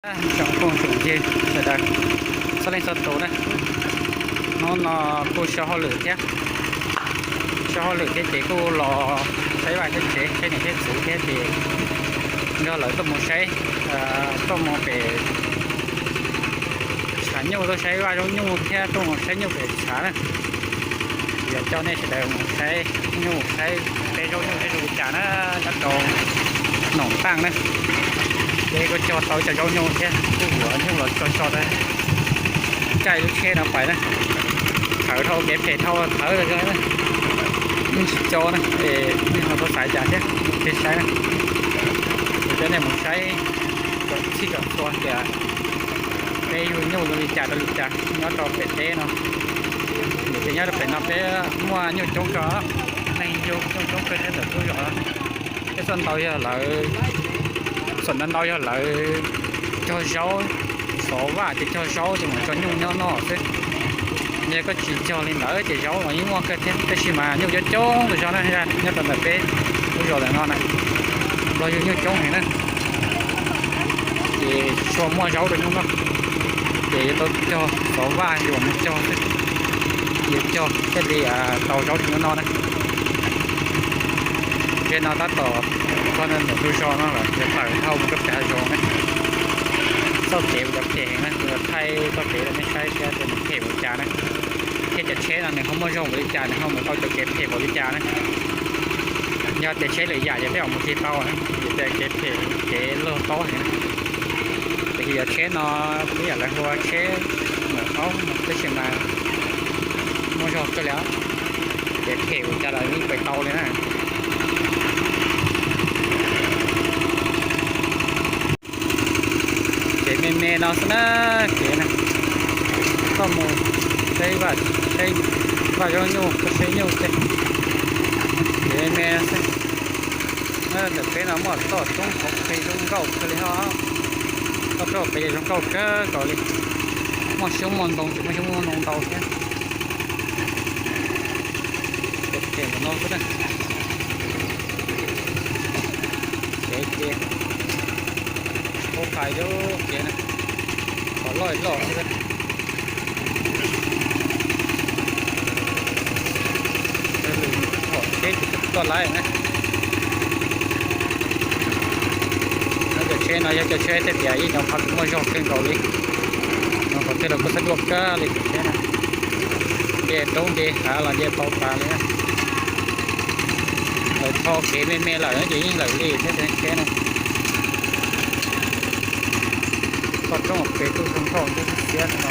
Tsoom phooj tsoom ywg sawv daws, txhua leej txhua tus na, hnub no kuj so hauj lwm thiab, so hauj lwm thiab ces kuj los saib vaj saib tsev, saib niam thiab txiv thiab ces nrog lawv tuaj mus saib, tuaj mus pem tshav nyuj, tuaj saib vaj zaub nyuj thiab tuaj mus saib nyuj pem tshav na. Yuav coj nej sawv daws mus saib nyuj, saib peb zaub nyuj saib zoo li cas na, nyob rau Noom Taaj na. Peb kuj cog tau cov zaub nyuj thiab kuj yuav nyuj los tso so rau, caij lub tsheb no pais na. Thawv dhau kev phem dhau thawv los yeej tsis co na, es nej ho tau xav cas thiab, peb saib na. Kuv coj nej mus saib kom txhij kom txhua tias peb yug nyuj zoo li cas rau li cas nyob rau pem teb no. Vim tias nyob rau pem no peb muaj nyuj coob kawg, neeg yug nyuj coob kawg nyob ntawm lub zos no. Peb txoj ntau yog lawv, txom ntau ntau yog lawv cog zaub, xov vaj ces cog zaub ces mus tso nyuj nyob noj xwb. Yog koj tsis cog li ntawd ces zaub los yeej muaj kawg thiab, tab sis mas nyuj coob coob tus zog na, nyob rau ntawm peb lub zos ntawm no na, los yug nyuj coob heev na. Ces tsis tshua muaj zaub rau nyuj noj, ces yuav tau cog xov vaj yuav mus cog xwb, yuav cog thiaj li tau zaub rau nyuj noj na. Ze no tab tom txog ntawm lub zos no lawm, yuav tawm dhau mus rau pem hav zoov na. Txoj kev uas cov phem heev na, kuv yuav thaij txoj kev rau nej saib thiab tias nws phem npaum li cas na, thiab cov tsheb no nws ho muaj zog npaum li cas, nws ho mus tau cov kev phem npaum li cas na. Yog tias tsheb lwm yam ces peb mam mus tig tau na, vim tias kev phem kev loj tob heev na. Tiam sis cov tsheb no ib yam lawv hu ua tsheb mawm aub no, tab sis mas muaj zog kawg li, kev phem ua cas los yeej pais tau li na. Kev me me no xwb na, kev na, koj mus saib vaj, saib vaj zaub nyuj, koj saib nyuj xwb, kev me me no xwb. Ntawm peb no muaj toj roob qhov pes zoo nkauj kawg li ho, toj roob qhov pes zoo nkauj kawg nkaus li, muaj xyoob muaj ntoo, tseem muaj xyoob muaj ntoo ntau thiab. Pem no xwb na, kev ces, ua hais lub kev na, qhov loj loj xwb. Lwm hom tsheb ces tsis tau laiv na. Cov tsheb no yog cov tsheb tej tias ib nyuag qhov muaj zog kawg nkaus li, no qhov twg los kuj txhaj duaj kawg li cov tsheb na. Nce roob nce hav los nce tau tas li na. Lawv tho kev me me lawm ces yeej lawm li thiab cov tsheb no. Toj roob pes kuj zoo nkauj ntau xiab no.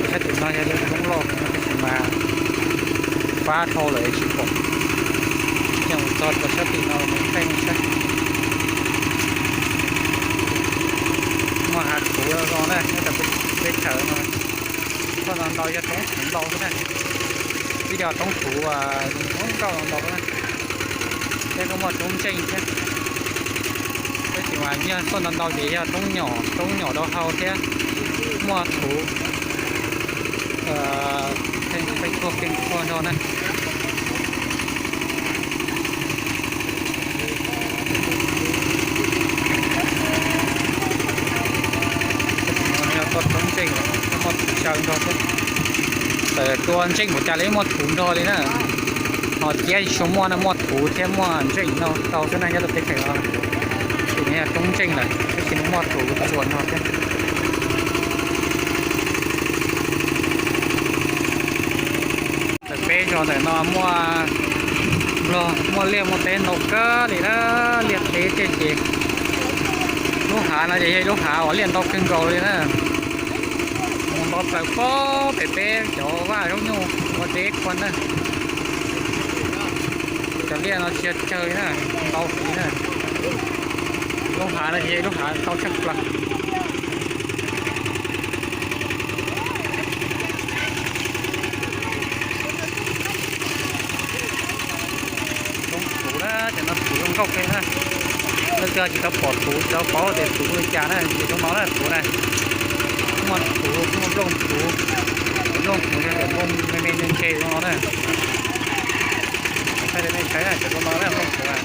Sab tim no yog lub roob loj, tab sis mas fab dhau lawm tsis pom. Ces mus txog rau sab tim no los mus thaij saib. Muaj hav thuv zoo na, nyob rau peb chaws no. Toj no ntau yog roob thuv ntau xwb na. Ib co roob thuv zoo nkauj ntau na. Thiab kuj muaj roob ntseej thiab. Tab sis mas yog toj ntau ntau ces yog roob nyom, roob nyom rau hauv thiab muaj thuv, pheej tuaj pheej tuaj nrog na. Yog toj roob ntseej, muaj thuv xyaw nrog thiab. Txawm tua ntseej npaum cas los muaj thuv nrog li na. Ho ciab tsis tshua muaj na, muaj thuv thiab muaj ntseej no tau xwb na, nyob rau teb chaws no. Ces nws yog roob ntseej lawm tab sis nws muaj thuv txuas nrog thiab. Ntawm peb zos ntawm no muaj, muaj liaj muaj teb ntau kawg li na, liaj teb tej ces lub hav no ces yog ib lub hav uas liaj ntau kawg nkaus li na. Mus nto plaws pob pem peb cov vaj zaub nyuj ua deb kua na. Cov liaj no tsis yog tsawg li na, ntau heev na. Lub hav no ces yog ib lub hav ntau tshaj plaws. Roob thuv na, cov no thuv zoo nkauj kawg na. Leej twg tsis tau pom thuv, tsis tau paub tias thuv zoo li cas na, ces zoo no na thuv na. Muaj thuv, muaj nplooj thuv. Nplooj thuv yog cov nplooj me me ntse ntse zoo no na. Thaij rau nej saib na, cov zoo no na nplooj thuv na.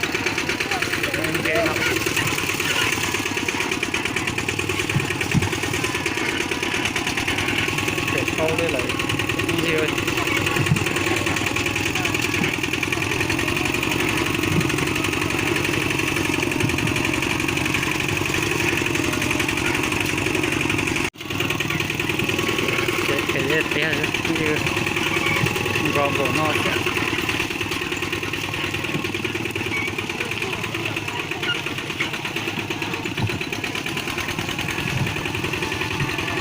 Tej lawm, ces pem tiag, nkaus npaum no thiab.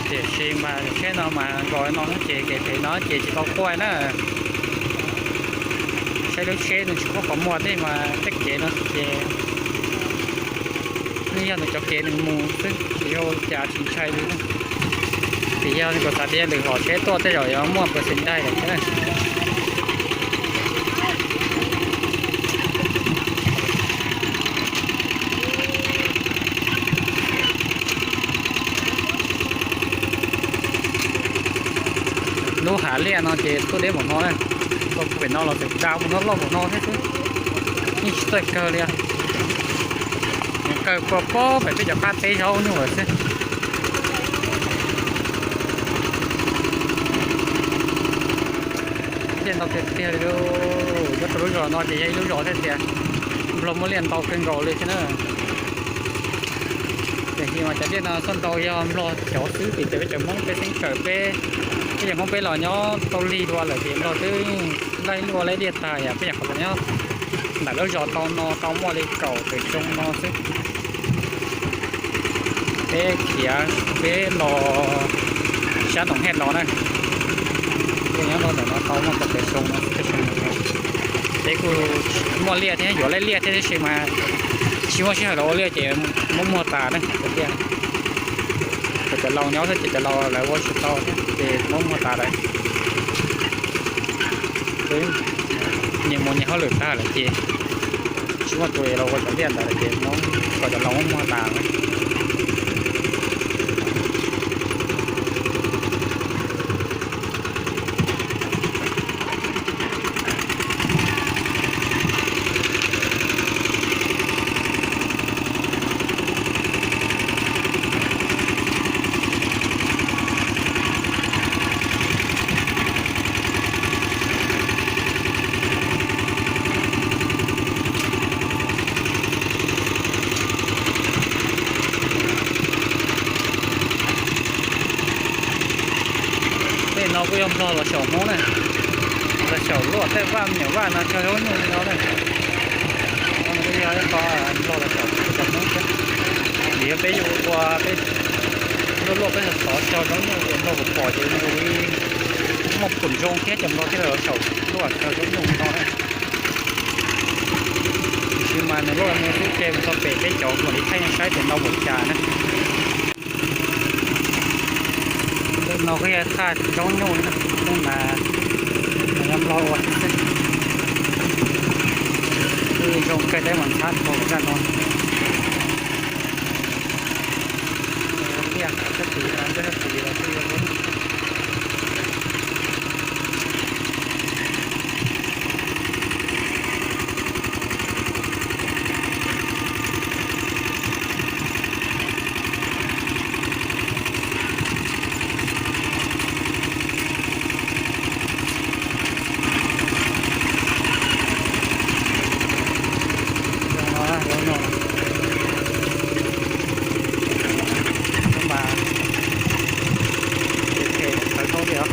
Tiam sis mas tsheb no mas nkaus no ces kev pem no ces tsis tau quaj na. Saib lub tsheb nws tsis muaj qhov muag tej mas tej kev no ces yeej yog nws cov kev nws mus xwb, tsis yog ua cas tsis ntshai li. Vim yog nws kuj xav tias lwm hom tsheb tuaj tej zaum yuav muaj percent dai lawm thiab. Lub hav liaj no ces tuaj deb npaum no na, tuaj pem no los tseem dav npaum no, loj npaum no thiab xwb, yeej tsis txawj kawg li. Nws kawg puag puag pem peb cov qab teb zaub nyuj lawm xwb. Liaj ntau tiag tiag li lauj. Nyob rau lub zos no ces yog ib lub zos thiaj tias Nplog muaj liaj ntau kawg nkaus li thiab na. Tiam sis mas cov liaj no txoj ntau yog Nplog cov xwb, vim tias peb cov Hmoob peb xeeb kawm peb, peb cov Hmoob peb los nyob tau lig dua lawm ces Nplog twb laij luaj laij liaj tag, yog peb nyuam qhuav los nyob ntawm lub zos tau no tau muaj li kaum tawm xyoo no xwb. Peb khiav peb los sab Noom Hej los na, peb nyob rau ntawm no tau muaj kaum tawm xyoo no, tawm xyoo no. Peb kuj muaj liaj thiab, yuav laij liaj thiab tab sis mas tsis muaj sij hawm los ua liaj ces muab muag tas na. Cov laus nyob xwb ces cov laus lawv ua tsis tau thiab ces muab muag tas lawm. Peb nyias mus nyias hauj lwm tag lawm ces tsis muaj tus los ua cov liaj ntawd lawm ces muab kom cov laus muab muag tas na. Tej no kuj yog Nplog los xyaum Hmoob na, los xyaum luaj tej vaj me nyuam vaj no cog zaub nyuj li no na. Kuj yog ib qho Nplog los xyaum cov Hmoob thiab. Vim yog peb yuav ua peb luaj luaj peb xov xov cog zaub nyuj ces Nplog kuj pom ces nws li muaj phoom zoo thiab ces Nplog thiaj li los xyaum luaj cog zaub nyuj li no na. Tiam sis mas nws luaj mus xub ke mus txog pem peb cov kom li thaij saib tias ntau npaum cas na. Tej no kuj yog thaj zaub nyuj na, tej mas nyob Nplog ua xwb xwb. Kuj zoo kawg, peb mam ntxhab dhau zaj no. Liaj hav sab tid no, ntiaj teb tid los kuj yog zaub nyuj. Zoo no, zoo no. Mas phem phem sawv dhau li os.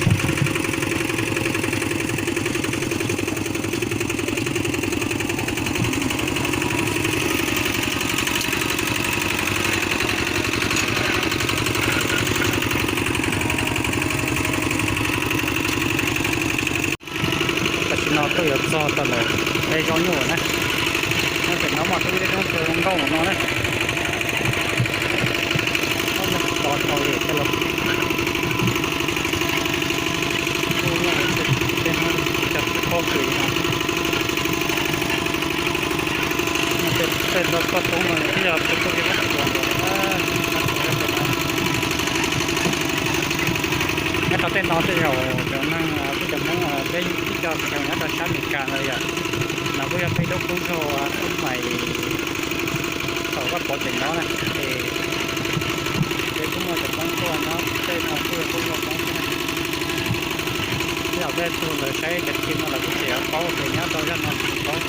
Tam sim no kuj yuav txog rau ntawm tej zaub nyuj na. Nyob pem no mas kuj ib lub roob nkauj no na. Tos tau li tej los tej no cov pob kws no. Tej toj roob no twb yog tus tub li muab tua ntawd, nyob rau tej no tej zaum cov neeg, peb cov Hmoob peb ib co xeem nyob rau sab Amelikas ntawd yom, no kuj yog peb lub qub zog xub mais thaum Vaj Pov tseem nyob na, es peb kuj muaj cov Hmoob tuaj nyob tej no kuj yog qub zog Hmoob xwb na. Yog peb tug ntawd saib cov tib no los kuj tsis paub, ces nyob rau zaj no tsis paub.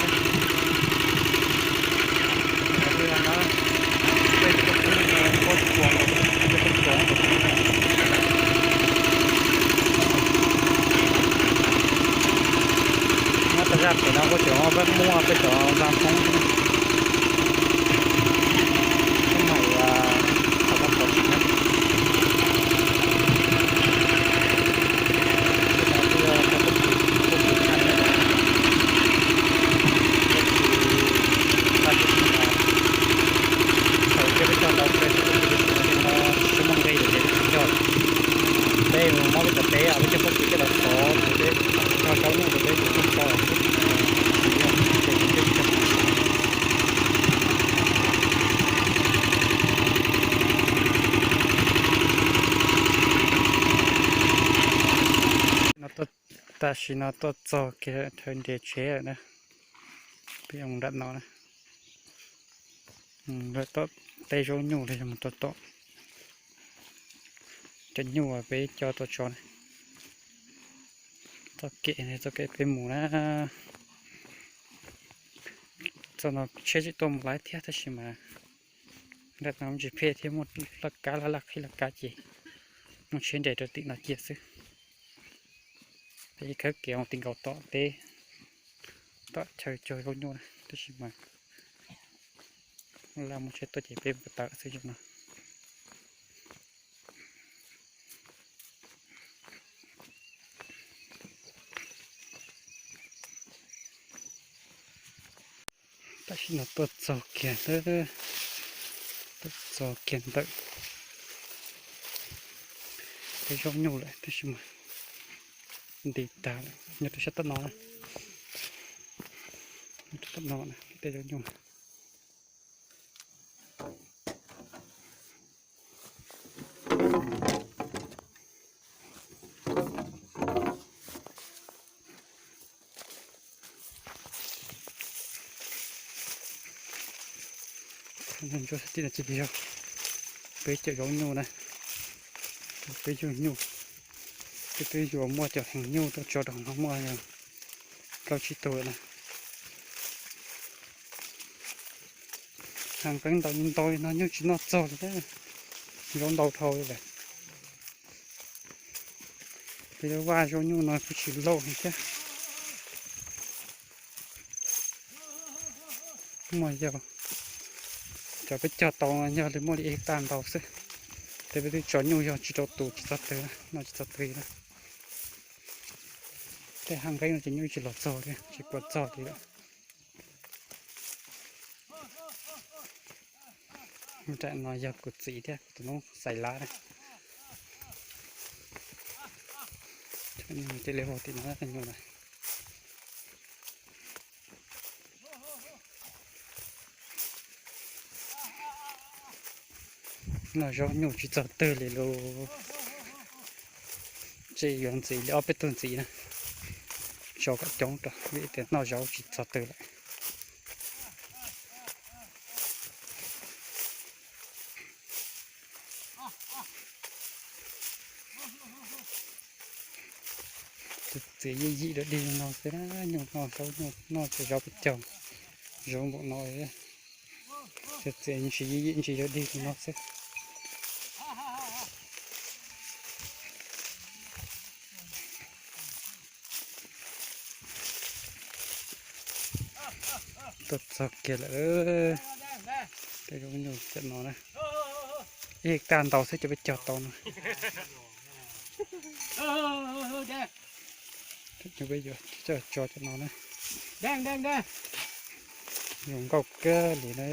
Peb cov pob kub no, pob tsuas, cov pob tsuas. Nyob rau zaj pem no kuj tseem muaj peb, muaj peb cov zaj Hmoob, peb mam li xav tau pov tseg na. Thaum peb cog tau peb tug no tsis muaj nqi lawm ces peb tsis cog. Peb mus muab peb cov teb, peb cov pob kws coj los xov, peb cog zaub nyuj rau peb tus kheej tso xwb, tsis yog peb cog. Tam sim no tuaj txog kiag chaw nres tsheb lawm na. Peb mus nram no na. Tom teb zaub nyuj los yog mus rau tom cov nyuj uas peb coj tuaj tso na. Txoj kev, txoj kev peb mus na. Txoj no tsheb tseem tuaj mus laib thiab tab sis mas nram no tsis phem thiab, muaj laj kab, laj laj qhib laj kab ces muaj tsheb nres rau tim no cia xwb. Peb khawb kev mus ti nkaus tom teb, tom chaw cog zaub nyuj na, tab sis mas laj muaj tsheb tuaj ces peb mus ko taw xwb zaum no. Tam sim no tuaj txog kiag, tuaj txog kiag ntawm tej zaub nyuj lawm tab sis mas nti tag lawm, nyob rau sab tom no, nyob rau tom no tej zaub nyuj. Ntsuab sab tim no ces yog peb cov zaub nyuj na, peb yug nyuj, peb twb yuav muaj cov heev nyuj tuaj tso rau no muaj plaub tsib tug na. Hav nqeeb ntau li ntau li no nyuj tsis noj txog li, zaub ntau dhau li lawm. Peb lub vaj zaub nyuj no kuj tsis lauj li thiab. Muaj yog cov peb cog tau yog li muaj li ib hecta ntau xwb. Tej peb twb tso nyuj yog tsis rau tus tsis txog twg, noj tsis txog twg na. Tej hav nqeeb no ces nyuj tsis los txog thiab, tsis puas txog li lawm. Nram no yog kuv txiv thiab kuv tus noob xais lab na. Coj nyuj cia li vau tim no nyuj lawm. Noj zaub nyuj tsis txog twg li lauj. Tseem yuav ntxiv li ob peb tug ntxiv na, tso kom coob rau vim tias noj zaub tsis txog twg lawm. Txiav yim yim rau dig no xwb na, nyuj noj zaub, nyuj noj cov zaub peb caug, zaub npaum no, txiav ntsis yim yim ntsis rau dig no xwb. Tuaj txog kiag lawm. Tej zaub nyuj cov no na, ib hecta ntau xwb cov peb cog tau no. Peb yuav coj tso cov no na. Zoo nkauj kawg li na.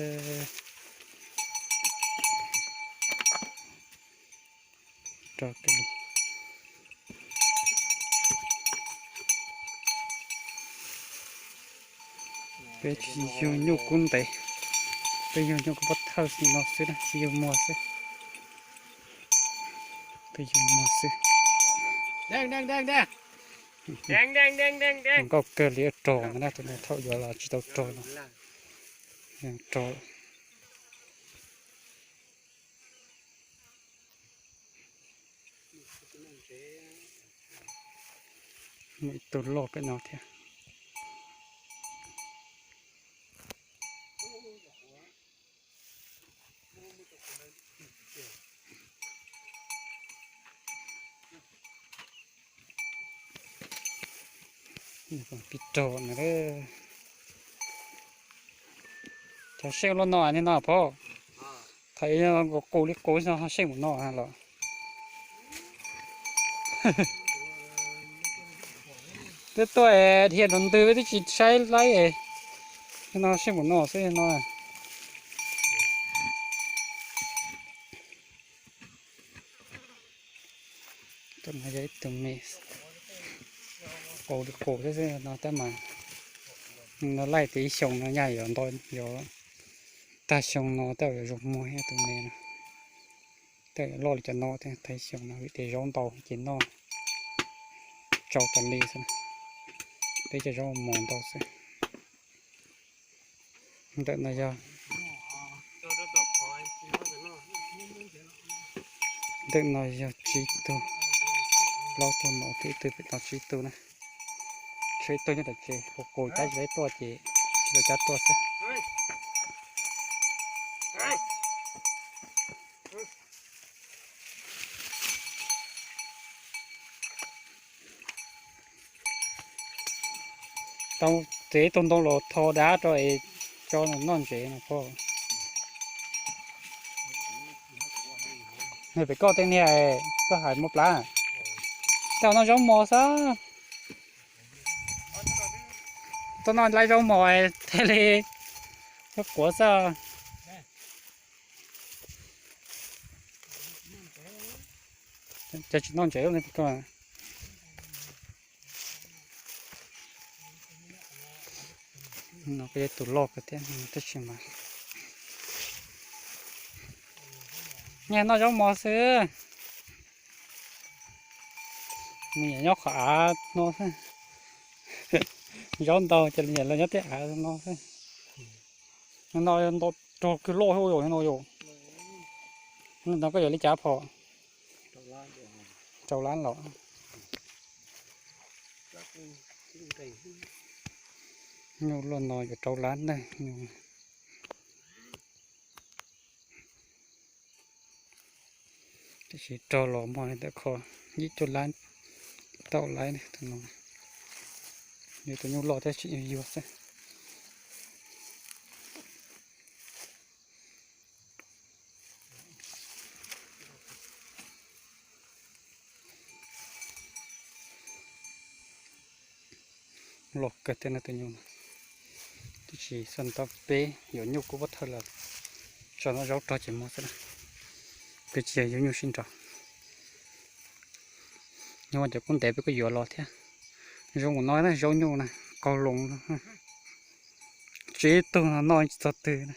Peb tsis yug nyuj kub ntev, peb yug nyuj kub pob thawj li no xwb na, tsis yug muag xwb. Peb yug muag xwb. Zoo nkauj kawg li, rog ntag na, tus no thaum yuav los tsis tau rog no. Rog. Ib tug loj pem no thiab. Pib raug na. Cov seej luaj no ne no phauj. Thaum qus li qus no seej mus no los. Twb tuaj dhia rau ntws twb tsis saib laib no, seej mus no xwb no. Tus no yog ib tug me qus li qus xwb xwb no tab mas no laij tias ib xyoo no nyaj yuav ntau, yuav tag xyoo no tab yuav zoo muag tus me no. Tab yuav loj li cov no thiab, tag xyoo no vim tias zaub ntau ces noj tsau tas li xwb. Peb cov zaub mos ntau xwb. Ntawm no yog, ntawm no yog tsib tug, plaub tug no thiab ib tug pem no tsib tug na. Tshuav ib tug nyob tom tsev, qus qus cab tsis tau tuaj ces tsis tau cab tuaj xwb. Tau txiav ib tug ntoo los tho dab rau es tso noj ntsev no phauj. Nws pem koj tej niag, koj hais muaj plab. Tau noj zaub mos xwb. Tau noj laib zaub mos thiaj li quav xwb. Cov tsis noj ntsev li koj. No kuj yog tus loj kawg thiab tab sis mas nyias noj zaub mos xwb. Nyias nyob qhov av no xwb. Zaub ntau ces nyias los nyob tej av no xwb. No ntau rog kawg loj no yom. No koj yuav li cas phom? Rau lab los. Nyuj luaj no yuav rau lab ntag. Tab sis rog los muaj li ntawm qho ib cuaj lab, tau lab tus no. Yuav tus nyuj loj thiab tsis yuav xwb. Loj kawg thiab no tus nyuj no. Tab sis xyoo tau peb yuav nyuj kuj pab thawj los tso noj zaub rog ces muag xwb na. Peb tsis yog yuav nyuj sib nraus. Nyob cov kub ntev peb kuj yuav los thiab. Zoo mus no zaub nyuj na, qaug loo. Tsib tug no noj tsis txog twg na.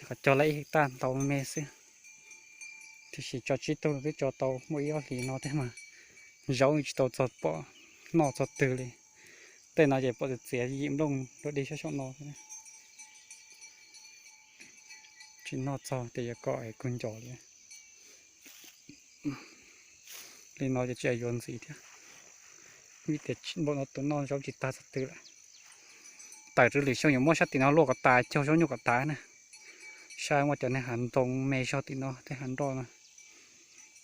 Qhov cog lawm ib hej taj ntau me xwb. Tiam sis tso tsib tug twb tso tau muaj ib ob hlis no thiab mas zaub tsis tau txog pom noj txog twg li. Tej no ces pom txiav txiav yim nplooj luaj dig sab saum no xwb. Tsis noj txog tias yuav kom kawg nco li. Li no ces tsis yuav ntxiv thiab. Vim tias npaum no tus noj zaub tsis tag txog twg lawm. Tawm rau lwm xyoo yuav muab sab tim no luaj kom tas, cog zaub nyuj kom tas na. Saib muaj cov niag hav ntoo me zog tim no tej hav nroj no.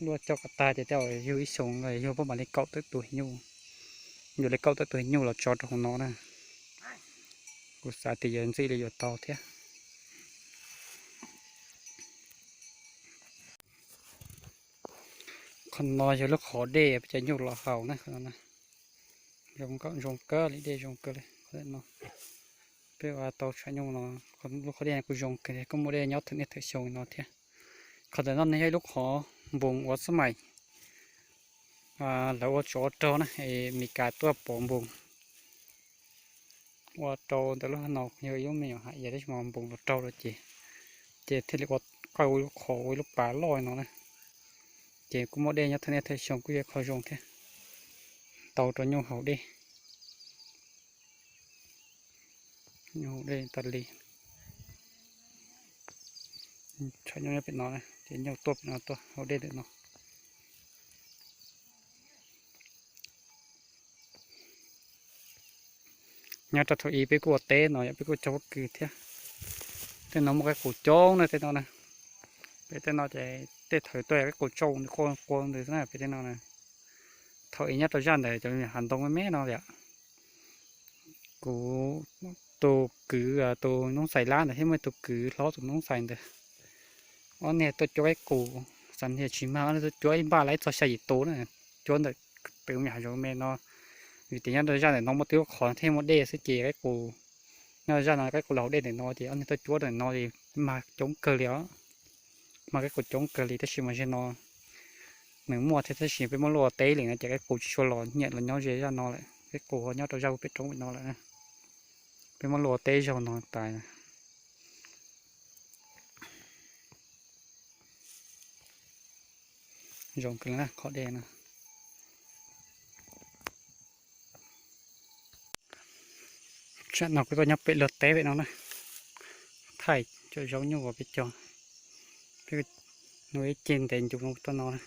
Luaj cog kom tas ces tej zaum yug ib xyoo yug pab mam li kaum tawm tus nyuj. Yuav li kaum tawm tus nyuj los tso rau hauv no na. Kuv xav tias yuav ntxiv li yuav tau thiab. Qhov no yog lub qhov dej peb cov nyuj los haus na. Zoo nkauj zoo kawg li, dej zoo kawg li no. Peb ua tau tshav nyuj no, lub qhov dej no kuj zoo kawg, kuj muaj dej nyob thawm niaj thawm xyoo no thiab. Qhov ntawm no nws yog ib lub qhov npoos ua xab mais, lawv ua tsov rog na, Mes Kas tuaj pov npoos ua rau ntawm lub no yog ib lub me nyuam hav iav tab sis mas npoos los raug lawm ces, ces thiaj li ua, ua ib lub qhov ua ib lub pas loj no na. Ces kuj muaj dej nyob thawm niaj thawm xyoo kuj yog qhov zoo thiab, tau rau nyuj haus dej. Nyuj haus dej tas li. Tshav nyuj nyob pem no, ces nyuj tuaj pem no tuaj haus dej ntawm no. Nyob rau thaum ub peb kuj ua teb no yom, peb kuj cog pob kws thiab. Tej no muaj qaib qus coob na tej no na. Peb tej no ces tej thaum tuaj qaib qus tsau qua qua ntawd na peb tej no na. Thaum ub nyob rau zaj ntawd cov hav ntoo me me no yom. Kuv tus kwv, tus noob xais lab ntawd thiab muaj tus kwv hlob tus noob xais ntawd, ob niag tuaj cuab qaib qus, xav tias tsis mag, ob niag tuaj cuab ib npaj lawm txog xya yim tus na, cuab ntawm pem me hav zoov me no. Vim tias nyob rau zaj ntawm no muaj twb qhov thiaj muaj dej xwb ces qaib qus, nyob rau zaj no qaib qus los hauv dej ntawm no ces ob niag tuaj cuab ntawm no es mag coob kawg li os. Mag qaib qus coob kawg li tab sis mas zaum no nws muaj thiab tab sis peb muab luaj ua teb lawm no ces qaib qus tsis tshua los nyiam los nyob ze zaj no lawm, qaib qus nyob rau zaj pem roob pem no lawm na. Peb muab luaj ua teb zaum no tas. Zoo kawg qhov dej no. Tsam no kuv tuaj nyob pem luag teb pem no na, thaij cov zaub nyuj uas peb cog, peb nua ib ce ntev ncuv no tuaj no na,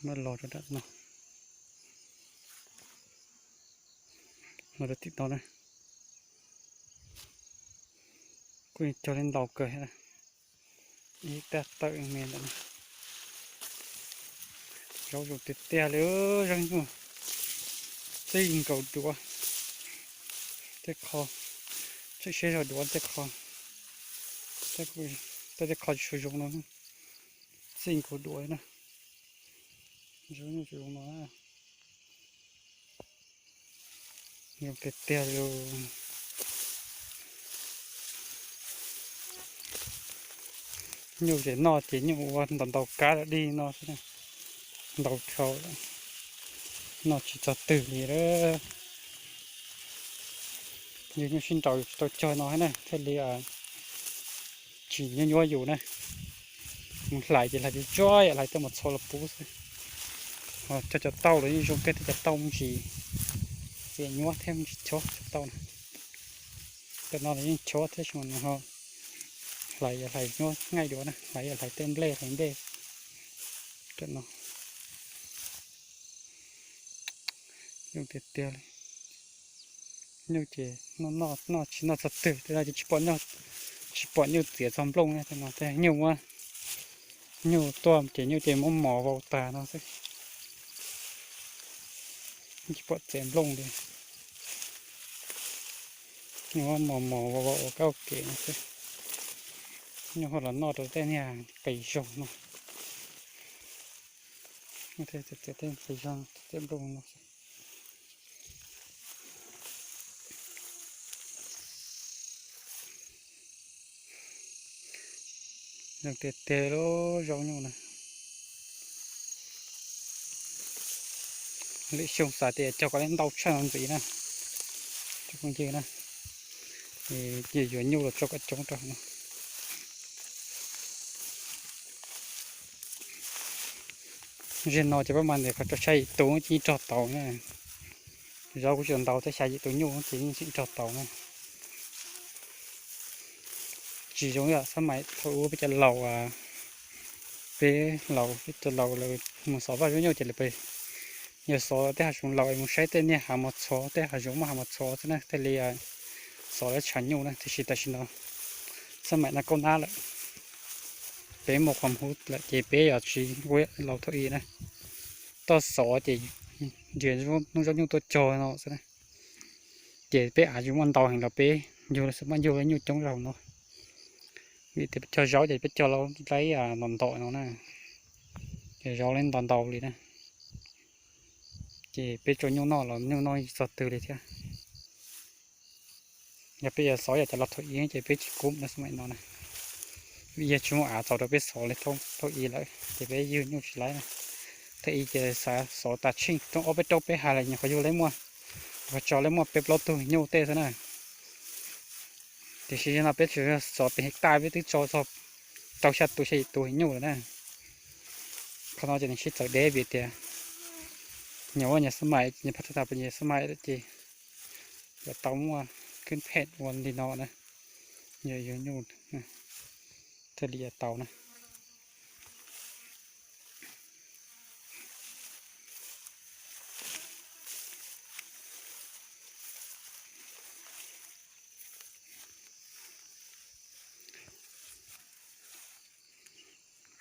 muab los rau nram no, los rau tim no na, kuj cog li ntau kawg thiab. Ib tag tawm me ntawm no. Zaub zoo tiag tiag li, zaub nyuj txij nkaus duav. Tej qho, tseem siab zog duav tej qho, tej qho tsis zoo no, txij nkaus duav na. Zaub nyuj tsis zoo no. Zoo tiag tiag li. Nyuj ces noj ces nyuj ua ntau ntau kab lawm dig no xwb, ntau dhau lawm, noj tsis txog twg li lawm. Yus nyuj sib nraus yus tsis tau cog no thiab na thiaj li tsis nyuaj nyuaj yus na. Mus hlais ces hlais tsuag tsuag yom, hlais tej mus txhua los puv xwb. Ho cog cov tauj los yeej zoo kawg thiab, cov tauj me ntsis txias nyuaj thiab me ntsis chob cov tauj na. Cov no los yeej chob thiab, hlais yog hlais nyuaj nqaij dua na, hlais yog hlais tej nplej hlais ntej. Cov no zoo tiag tiag li. Nyuj ces noj noj tsis noj txog twg, tej no ces tsis pom nyuj txiav txog nplooj no, tej nyuj muab, nyuj tuaj ces nyuj ces muab mos vau tag no xwb. Tsis pom txiav nplooj li. Nyuj muab mos mos vau vau ua kab ua kev no xwb. Nyuj ho los noj rau tej niag qis zog no. Txiav tej qis zog txiav nplooj no. Zoo tiag tiag lub zaub nyuj na. Lwm xyoo xav tias cog kom ntau tshaj no ntxiv na, cov phooj ywg na, ces yuav nyuj los tso kom coob rau no. Zaum no ces pab mas ntawm qhov rau xya yim tus ces yeej rog tau na. Zaub kuj tsis ntau thiab, xya yim tus nyuj ces yeej tseem rog tau na. Tsis zoo yam xab maim thaum ub peb cov laus, peb laus peb cov laus lawv mus xov vaj zaub nyuj ces lawv yog xov tej hav zoov laus mus saib tej niag hav mos txhov, tej hav zoov muaj hav mos txhov xwb na thiaj li xov lawv tshav nyuj na. Tiam sis tam sim no xab maim no kaub nab lawm, peb muaj qhov hub lawm ces peb yog tsis ua laus thaum ub na, tuaj xov ces nrhiav hnub zaub nyuj tuaj cog no xwb na. Ces peb av tsis muaj ntau heev los peb yug xwb, muaj yug nyuj coob zaum no. Vim tias peb cog zaub ces peb cog laib ntom ntom no na, ces zaub laib ntau ntau li na. Ces peb tso nyuj noj los nyuj noj tsis txog twg li thiab. Yog peb yuav xov yam cov laus thaum ub ces peb tsis kub no xab maim no na. Vim yog tsis muaj av txaus rau peb xov li thaum ub lawm ces peb yug nyuj tsis laib na. Thaum ub ces xav xov tas tsheej roob ob peb roob peb hais los nyuam qhuav yug laib muaj, qhov tso laib muaj peb plaub tug nyuj tej xwb na. Tiam sis no peb tsuas xov pem hectare peb twb tso txog rau xya tus xya yim tus nyuj lawm na. Qhov no ces nws sib txawv deb vim tias nyias ua nyias xab maim, nyias phaj thaj tas nyias xab maim lawm ces yuav tau muaj khib phem ua li no na. Yog yug nyuj thiaj li yuav tau na.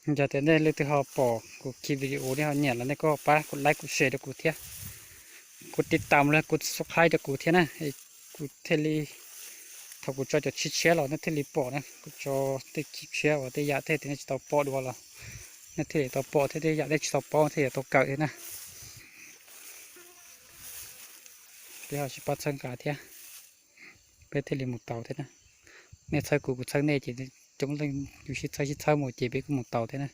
Yog tias nej leej twg ho pom kuv ki video nej ho nyiam los nej kuj ho pab kuv like kuv share rau kuv thiab, kuv tiv tam los kuv subscribe rau kuv thiab na. Kuv thiaj li, thaum kuv tso cov tshiab tshiab los nej thiaj li pom na, kuv tso tej ki tshiab uas tej yam thiaj tias nej tsis tau pom dua los nej thiaj li tau pom thiab, tej yam nej tsis tau paub thiaj li tau kawm thiab na. Peb ho sib pab txhawb nqa thiab, peb thiaj li mus tau thiab na. Nej txhawb kuv kuv txhawb nej ces coob leej yus sib txhawb sib txhawb mus ces peb kuj mus tau thiab na.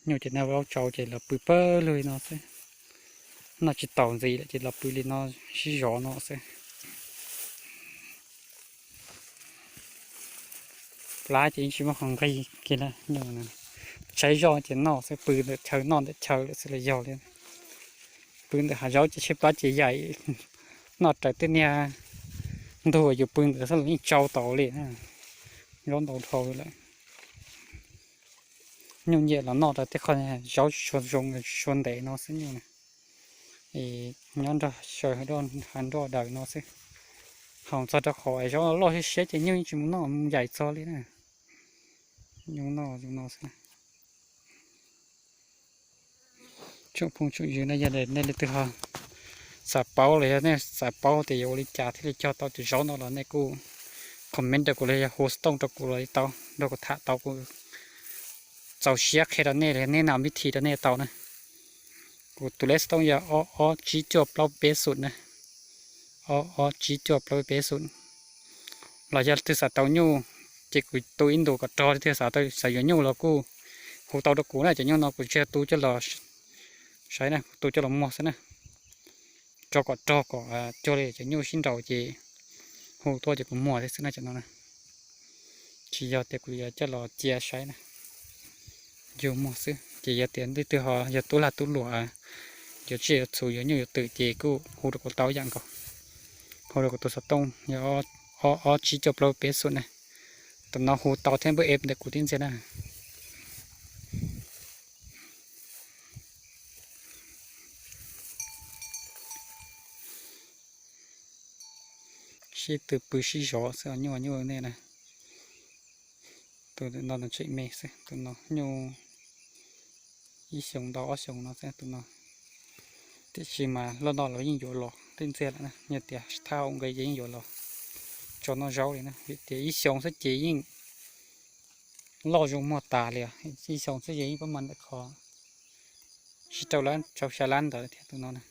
Nyuj ces noj zaub tsau ces los pw pawg lug li no xwb, noj tsis taus ntxiv lawm ces los pw li no sib zov no xwb. Plab ces yeej tsis muaj qhov nqig kiag na, nyuj tshaib zoj ces noj xwb, pw ntawm chaw noj ntawm chaw lawm xwb los yog li. Pw ntawm hav zaub ces tshaib plab ces yaim noj raws tej niag ntug uas yus pw ntawd xwb los yeej tsau tau li. Zaub ntau dhau lawm. Nyuj nyiam los noj rau tej qho zaub tsis tshua zoo tsis tshua ntev no xwb nyuj na. Nyob nrog saw hav nroj daws no xwb. Haus txog rau qhov zaub loj siab siab ces nyuj yeej tsis mus noj mus yaim txog li na. Nyuj noj zoo no xwb. Tsoom phooj tsoom ywg na, yog nej leej twg ho xav paub los yog nej xav paub tias yuav ua li cas thiaj li cog tau cov zaub no los nej kuj comment rau kuv los yog hu xov tooj rau kuv los tau, nrog kuv tham tau, kuv txaus siab qhia rau nej los yog nej nam vib thi rau nej tau na. Kuv tus lej xov tooj yog ob ob tsib cuaj plaub peb xum na, ob ob tsib cuaj plaub peb xum. Los yog leej twg xav tau nyuj ces kuv tu ib ntu kom rog, leej twg xav tau xav yuav nyuj los kuj hu tau rau kuv na, cov nyuj no kuv tsis tu coj los saib na, kuv tu coj los muag xwb na. Rau kom rog kom cuag li cov nyuj sib nraus ces hu tuaj ces kuv muag thiab xwb na cov no na. Tsis yog tias kuv yuav coj los cia saib na, yug muag xwb. Ces yog tias leej twg ho yog tub lag tub luam yuav tsiaj yuav txhu yuav nyuj yuav twm ces kuj hu rau kuv tau ib yam nkaus. Hu rau kuv tus xov tooj yog ob ob tsib cuaj plaub peb xum na. Tus no hu tau thiab npawb eb ntawm kuv tib ntxiag na. Sib tw pw sib zov xwb, nyuj nyuj nej na. Tus no tseem me xwb, tus no nyuj ib xyoos ntau ob xyoos no xwb tus no. Tiam sis mas loj no los yeej yuav los tej ntxiag lawm na, yog tias thaj hau nqi ces yeej yuav los tso noj zaub li na, vim tias ib xyoos xwb ces yeej loj zoo muag tas li os. Ib xyoos xwb ces yeej pab mas ntawm qhov tsib rau lab rau xya lab ntawd thiab tus no na.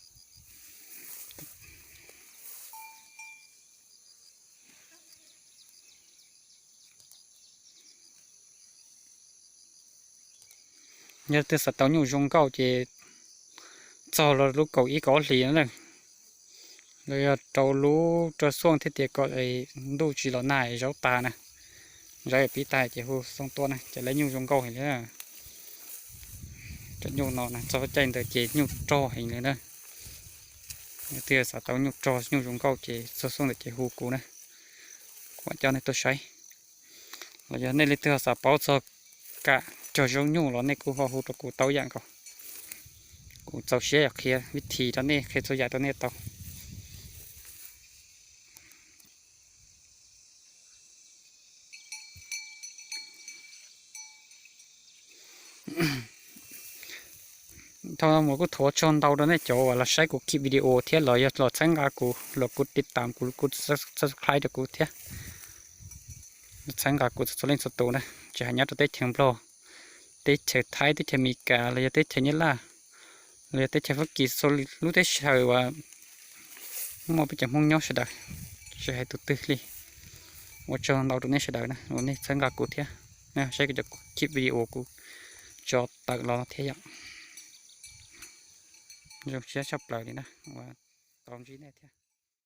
Yog twg xav tau nyuj zoo nkauj ces txog los lub kaum ib kaum ob hlis na, los yog rau lub rau xuaj thiab tias kom ntuj tsis los nag zaub tas na, zaub pib tas ces hu xoo tua na ces lawv nyuj zoo nkauj heev li. Cov nyuj no txog caij ntawd ces nyuj rog heev li na. Yog twg xav tau nyuj rog nyuj zoo nkauj ces txog xuaj ntawd ces hu kuv na, kuv mam coj nej tuaj saib. Los yog nej leej twg xav paub txog kam cog zaub nyuj los nej kuj ho hu rau kuv tau ib yam nkaus. Kuv txaus siab yog qhia vib thi rau nej, qhia txhua yam rau nej tau. Thaum no mus kuj thov tsaug ntau rau nej cov uas los saib kuv ki video thiab los yog los txhawb nqa kuv, los kuv tiv tam kuv, kuv subscribe rau kuv thiab. Txhawb nqa kuv txhua leej txhua tus na, tsis hais nyob rau teb chaws Nplog, teb chaws Thaib, teb chaws Amelikas los yog teb chaws Nyab Laj, los yog teb chaws Fab Kis, txhua lub teb chaws uas muaj peb cov Hmoob nyob sawv daws, tsis hais tus twg li. Ua tsaug ntau rau nej sawv daws na uas nej txhawb nqa kuv thiab. Saib kuv cov ki video kuv tso tawm los thiab yom. Zoo siab tshaj plaws li na uas tau ntsib nej thiab.